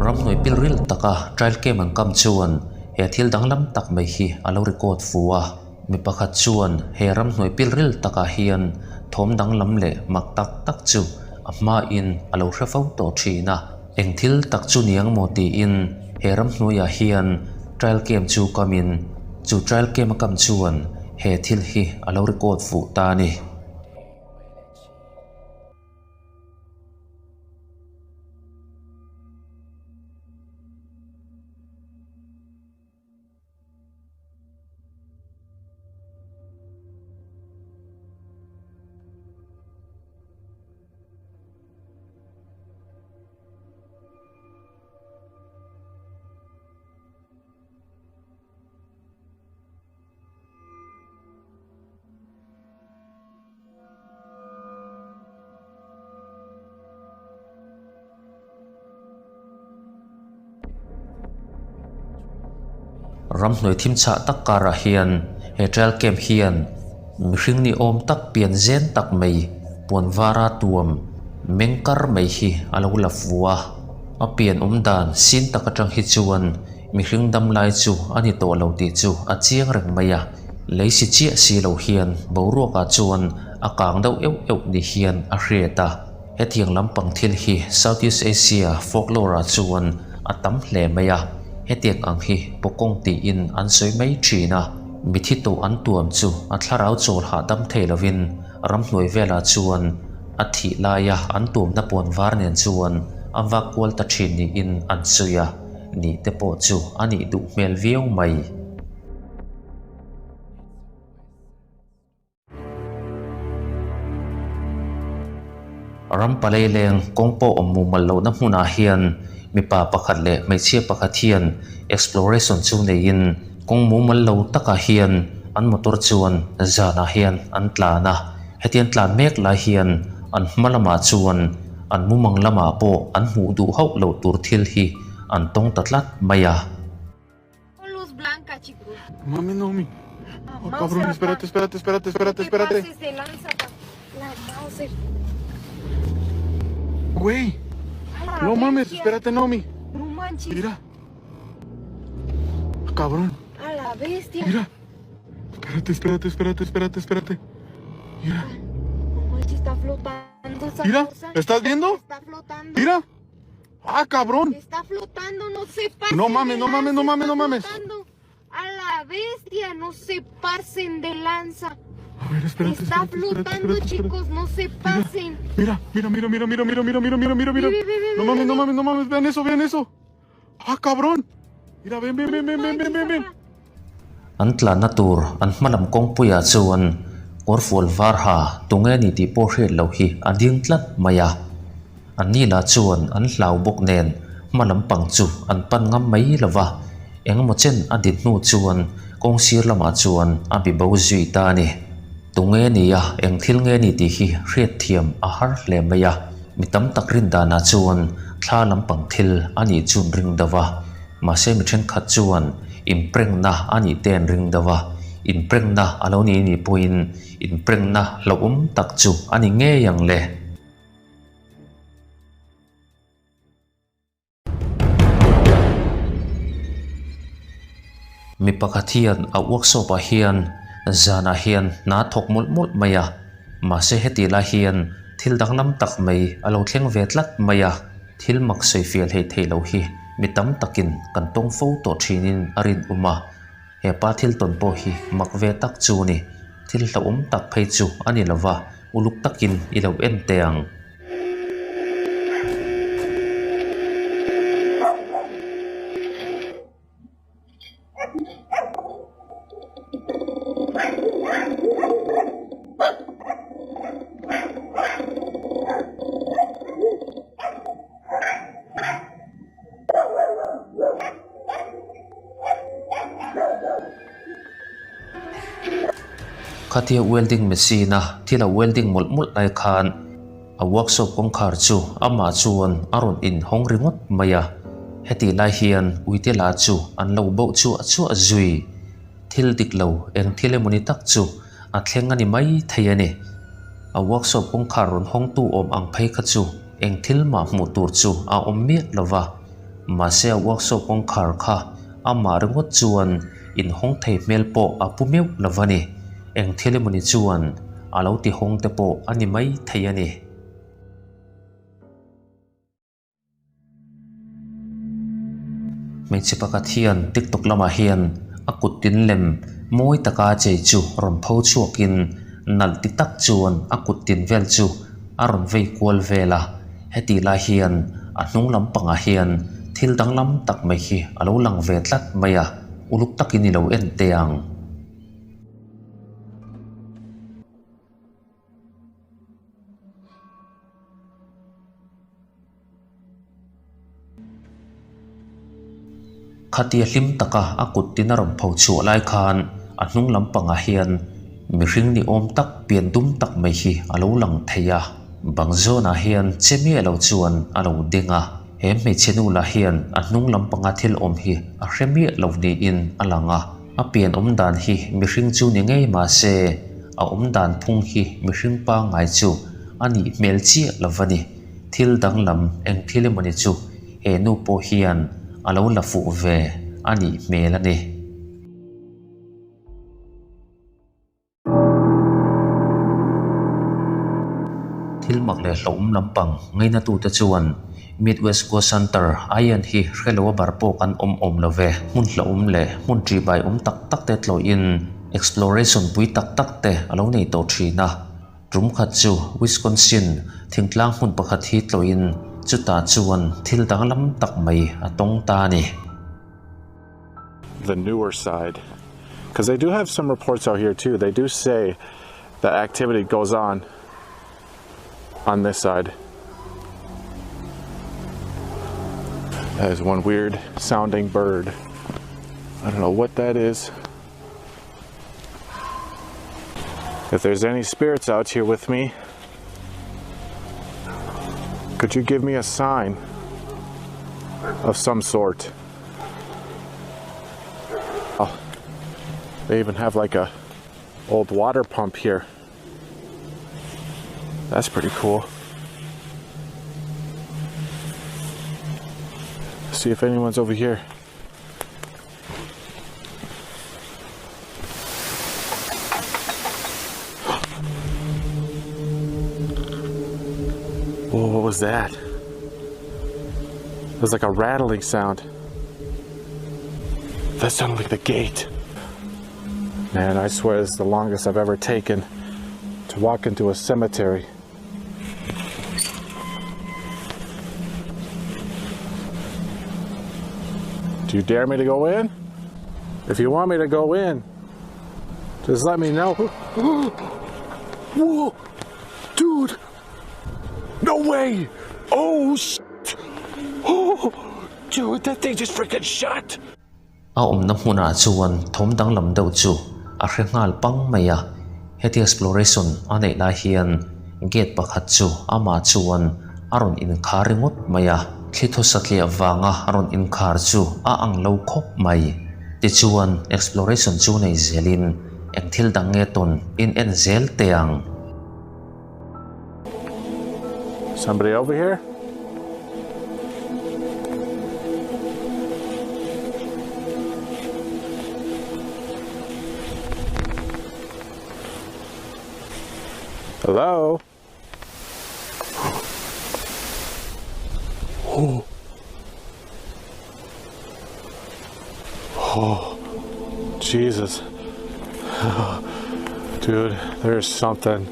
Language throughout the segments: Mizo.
Ramhnuai pilril taka trail cam an kam chuan he thil danglam tak mai hi a lo record fu a. Mi pakhat chuan he ramhnuai pilril takah hian thawm danglam leh mak tak tak chu a hmain a lo hre fo tawh thin a. Eng thil tak chu niang maw tiin he ramhnuaiah hian trail cam chu kamin chu trail cam a kam chuan he thil hi a lo record fuh ta a ni. Ramhnuai thim chhah tak karah hian he trail camp hian mihring ni awm tak pian zen tak mai puan vara tuam meng kar mai hi a lo la fu a. A pian awm dan sin tak atang hi chuan mihring dam lai chu a ni tawh lo tih chu a chiang reng mai a. Lei si chiah si lo hian boruakah chuan a kang deuh euh euh ni hian a hriat a. Hetiang lampang thil hi Southeast Asia folklore-ah chuan a tam hle mai a, hetiang ang hi pawkawng tiin an sawi mai thin a. Mithi tawh an tuam chu a thlarau chawl hahdam thei lovin ramhnuai velah chuan a thih laia an tuamna puan var nen chuan a vak kual ta thin niin an sawi a, nih te pawh chu a nih duh hmel viau mai. Ram palei leng kawng pawh awm mumal lohna hmunah hian mipa pakhat leh hmeichhia pakhat hian exploration chu neiin kawng mumal lo takah hian an motor chuan zanah hian an tlan a. Hetiang tlan mek lai hian an hma lamah chuan an mumang lamah pawh an hmuh duh hauh loh tur thil hi an tawng ta tlat mai a. Luz blanca, chicos. Mami, no, mi. Oh, cabrón, espérate, espérate, espérate, espérate, espérate. La Güey. No mames, espérate, Naomi. No manches. Mira. Cabrón. A la bestia. Mira. Espérate, espérate, espérate, espérate, espérate. Mira. No manches, está flotando esa Mira, cosa. ¿estás viendo? Está flotando. Mira. Ah, cabrón. Está flotando, no se pasen. No mames, de no mames, no lanza, mames, está no mames. flotando. A la bestia, no se pasen de lanza. A ver, espérate, Está espérate, espérate, flotando, espérate, espérate. chicos, no se pasen. Mira, mira, mira, mira, mira, mira, mira, mira, mira, mira, mira. Ve, ve, ve, No ve, mames, ve, no ve. mames, no mames, vean eso, vean eso. Ah, cabrón. Mira, ven, ven, ven, ven, ven, ven, ven, ven. An tlanna tur an hma lam kawngpuiah chuan kawrfual var ha tunge ni tih pawh hriat loh hi a ding tlat mai a. An ni lah chuan an hlau bawk nen hma lampang chu an pan ngam mai lo va, engemaw chen a din hnu chuan kawng sir lamah chuan a bi bo zui ta a ni. Tunge ni a eng thil nge ni tih hi hriat thiam a har hle mai a, mi tam tak rin danah chuan thla lampang thil a nih chun ring deuh a. Mahse mi thenkhat chuan inprengna a nih te an ring deuh a, inprengna a lo ni nih pawhin inprengna hlauhawm tak chu a ni ngei ang le. Mi pakhat hian a workshop ah hian zanah hian hna thawk mawlh mawlh mai a, mahse heti lai hian thil danglam tak mai a lo thleng ve tlat mai a. Thil mak sawifiah hleih theih loh hi mi tam takin kan tawng fo tawh thinin a rinawm a, he pa thil tawn pawh hi mak ve tak chu a ni. Thil hlauhawm tak phei chu a ni lova, uluk takin i lo en teh ang. Khatia welding machine a thil a welding mawlh mawlh lai khan A workshop kawngkhar chu amah chuan a rawn inhawng ringawt mai a, hetih lai hian uite lah chu an lo bauh chuah chuah zui. Thil dik lo eng thil emawni tak chu a thleng a ni mai thei a ni. A workshop kawngkhar rawn hawngtu awm ang phei kha chu eng thil mah hmuh tur chu a awm miah lo va. Mahse a workshop kawngkhar kha amah ringawt chuan inhawng thei hmel pawh a pu meuh lo va ni. Eng thil emawni chuan a lo ti hawng te pawh a ni mai thei a ni. Hmeichhe pakhat hian TikTok lamah hian a kut tin lem mawi taka chei chu rawn pho chhuakin nalh ti tak chuan a kut tin vel chu a rawn vei kual vel a. Hetih lai hian a hnung lampangah hian thil danglam tak mai hi a lo lang ve tlat mai a, uluk takin i lo en teh ang. Khatia hlim taka a kut tin a rawn pho chhuah lai khan a hnung lampangah hian mihring ni awm tak pian dum tak mai hi a lo lang thei a. Bang zawnah hian che miah lo chuan a lo ding a, he hmeichhe nu lah hian a hnung lampanga thil awm hi a hre miah lo niin a lang a. A pian awm dan hi mihring chu ni ngei mah se, a awm dan phung hi mihring pangngai chu a nih hmel chiah lo va ni. Thil danglam eng thil emawni chu he nu pawh hian a lo la fuh ve a nih hmel a ni. Thil mak leh hlauhawm lampang ngainatute chuan Midwest Ghost Hunter Ian hi hrelo a bar pawh kan awm awm lo ve. Hmun hlauhawm leh hmun ṭihbai awm tak tak te tlawhin exploration pui tak tak te a lo nei tawh ṭhin a. Tum khat chu Wisconsin thingtlang hmun pakhat hi tlawhin chutah chuan thil danglam tak mai a tawng ta a ni. The newer side because they do have some reports out here too. They do say that activity goes on on this side. That is one weird sounding bird. I don't know what that is. If there's any spirits out here with me, could you give me a sign of some sort? Oh, they even have like a old water pump here. That's pretty cool. See if anyone's over here. Whoa, what was that? It was like a rattling sound. That sounded like the gate. Man, I swear this is the longest I've ever taken to walk into a cemetery. Do you dare me to go in? If you want me to go in, just let me know. Whoa, dude! No way! Oh, shit! Oh, dude, that thing just freaking shot! A awmna hmunah chuan thawm danglam deuh chu a hre nghal pang mai a, heti exploration a neih lai hian gate pakhat chu amah chuan a rawn inkhar ringawt mai a, thli thaw satliah vanga rawn inkhar chu a ang lo khawp mai. Tichuan exploration chu nei zelin eng thil dang nge tawn in en zel teh ang. Somebody over here? Hello? Oh. Oh, Jesus. Dude, there's something.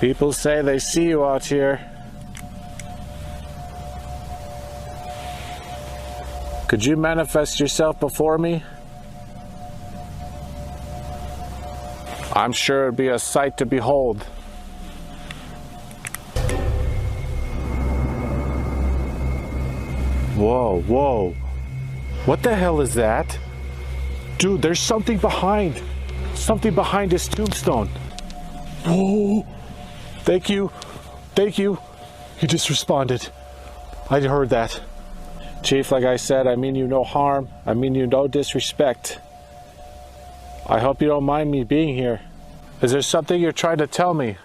People say they see you out here. Could you manifest yourself before me? I'm sure it'd be a sight to behold. Whoa, whoa. What the hell is that? Dude, there's something behind. Something behind his tombstone. Whoa. Thank you. Thank you. He just responded. I heard that. Chief, like I said, I mean you no harm. I mean you no disrespect. I hope you don't mind me being here. Is there something you're trying to tell me?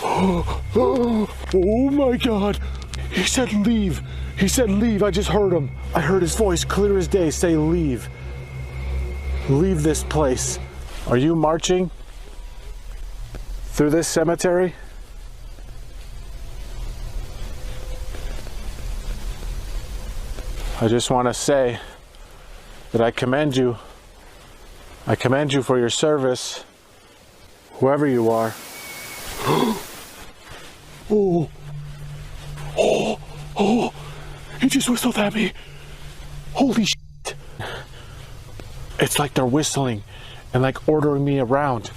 Oh my god! He said leave. He said leave. I just heard him. I heard his voice clear as day say leave. Leave this place. Are you marching through this cemetery? I just want to say that I commend you. I commend you for your service, whoever you are. oh, oh, oh, he just whistled at me. Holy shit. It's like they're whistling and like ordering me around.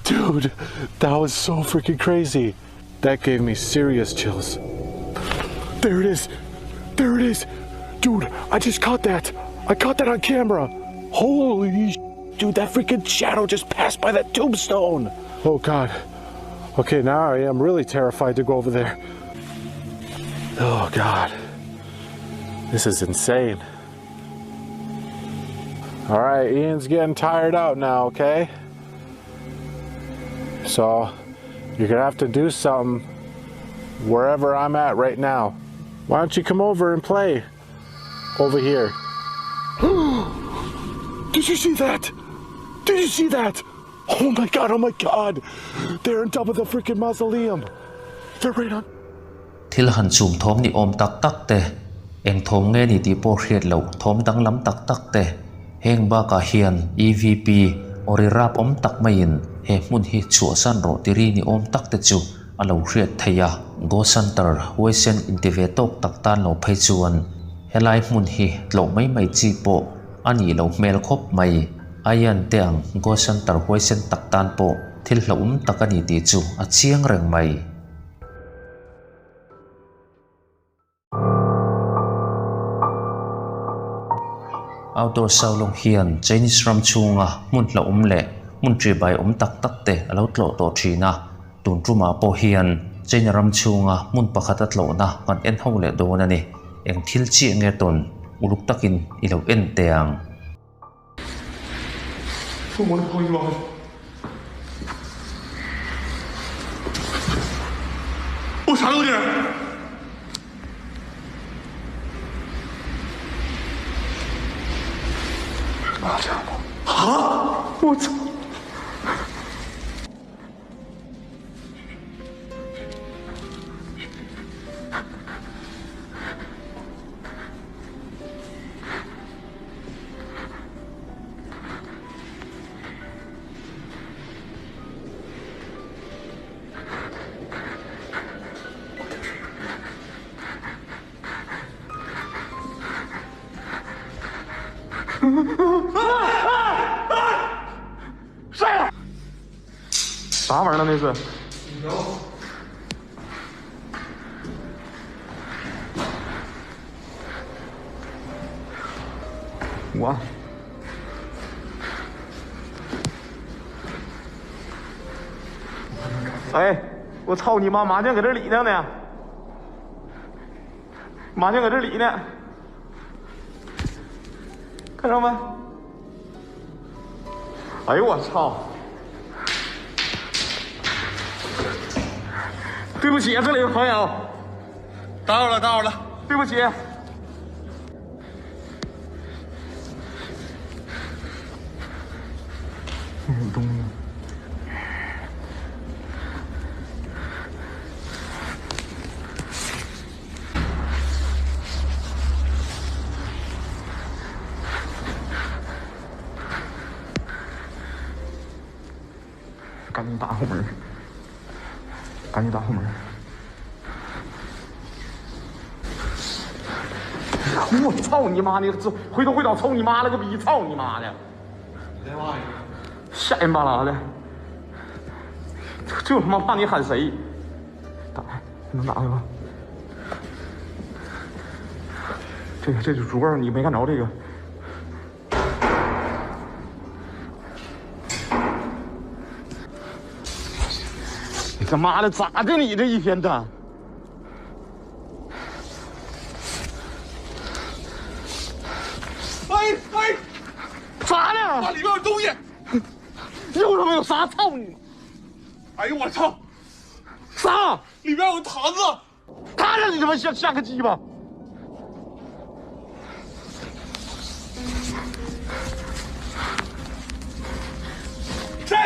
Dude, that was so freaking crazy. That gave me serious chills. There it is. There it is. Dude, I just caught that. I caught that on camera. Holy dude, that freaking shadow just passed by that tombstone. Oh god. Okay, now I am really terrified to go over there. Oh god. This is insane. All right, Ian's getting tired out now, okay? So, you're gonna have to do something wherever I'm at right now. Why don't you come over and play over here? Did you see that? Did you see that? Oh my god, oh my god. They're on top of the freaking mausoleum. They're right on. Thil han chum thawm ni awm tak tak te, eng thawm nge ni tih pawh hriat loh thawm danglam tak tak te, heng bakah hian EVP aw ri rap awm tak maiin he hmun hi chhuahsan rawh ti ri ni awm tak te chu a lo hriat theih a. Ghost Hunter huaisen inti ve tawk tak tan lo phei chuan helai hmun hi tlawh mai mai chi pawh a nih loh hmel khawp mai. Aian te ang Ghost Hunter huaisen tak tan pawh thil hlauhawm tak a ni tih chu a chiang reng mai. Outdoor Saulawng hian Chinese ram chhunga hmun hlauhawm leh hmun ṭihbai awm tak tak te a lo tlawh tawh ṭhin a, tun ṭumah pawh hian China ram chhunga hmun pakhat a tlawhna kan en ho leh dawn a ni. Eng thil chiah nge tawn uluk takin i lo en teh ang. 啥玩意儿那是？我。哎，我操你妈！麻将搁这里头呢，麻将搁这里呢，看着没？哎呦我操！对不起啊，这里的朋友，打扰了，打扰了，对不起。有东西。赶紧打后门！赶紧打后门！我操你妈！你这回头回头，操你妈了个逼！操你妈的！吓人巴拉的！就他妈怕你喊谁？打开，能打开吗？这个这就足够，你没看着这个。你他妈的咋的？你这一天的！哎哎，咋的？妈里边有东西！又他妈有啥？操你！哎呦我操！啥？里面有坛子。 看着你他妈像像个鸡巴！ 谁？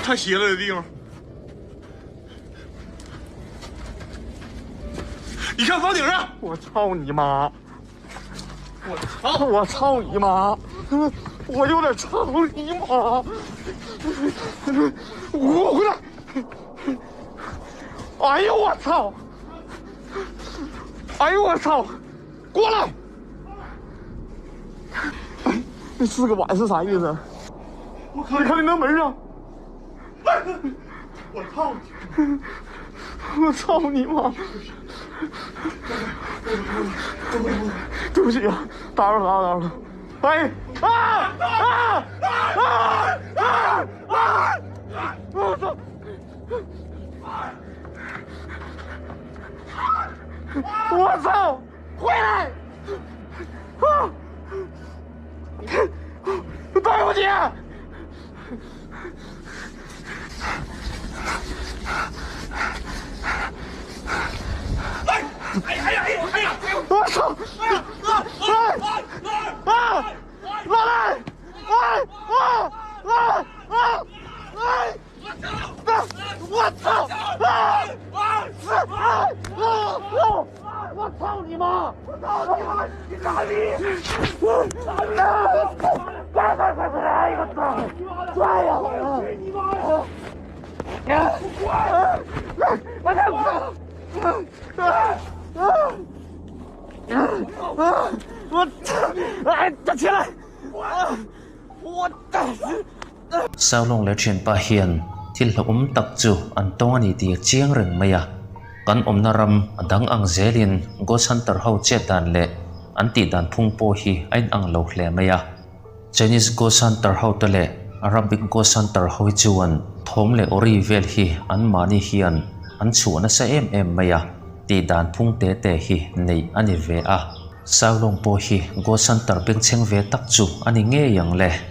太邪了，这地方。 你看房顶上， 我操你妈！ 我操！ 我操你妈！ 我有点操你妈！ 我回来！ 哎呦我操！ 哎呦我操！ 过来！ 那四个碗是啥意思？ 我靠！ 你看那门上！ 我操！ 我操你妈！ 对不起啊，打扰了，打扰了。 哎啊啊啊啊啊！ 我操！ 我操！ 回来！ 啊！ 对不起。 哎哎呀哎呀哎呀！ 我操！ 哎呀啊啊啊！ 老赖！ 哎啊啊啊！ 哎！ 我操！ 啊！ 啊！ 啊！ 啊！ 我操你妈！ 我操你妈！ 你傻逼！ 傻逼！ 快快快快！ 哎呦我操！ 拽呀！ 去你妈呀！ 我操！ 啊啊啊！ 我操！ 哎， 起来！ 我我 Saulawng leh thianpa hian thil hlauhawm tak chu an tawng a ni tih a chiang reng mai a, kan awmna ram a dang ang zelin Ghost Hunter ho chet dan leh an tih dan phung pawh hi a inang lo hle mai a. Chinese Ghost Hunter ho te leh Arabic Ghost Hunter ho hi chuan thawm leh awri vel hi an mahni hian an chhuah nasa em em mai a, tih dan phung te te hi neih a ni ve a. Saulawng pawh hi Ghost Hunter bengchheng ve tak chu a ni ngei ang le.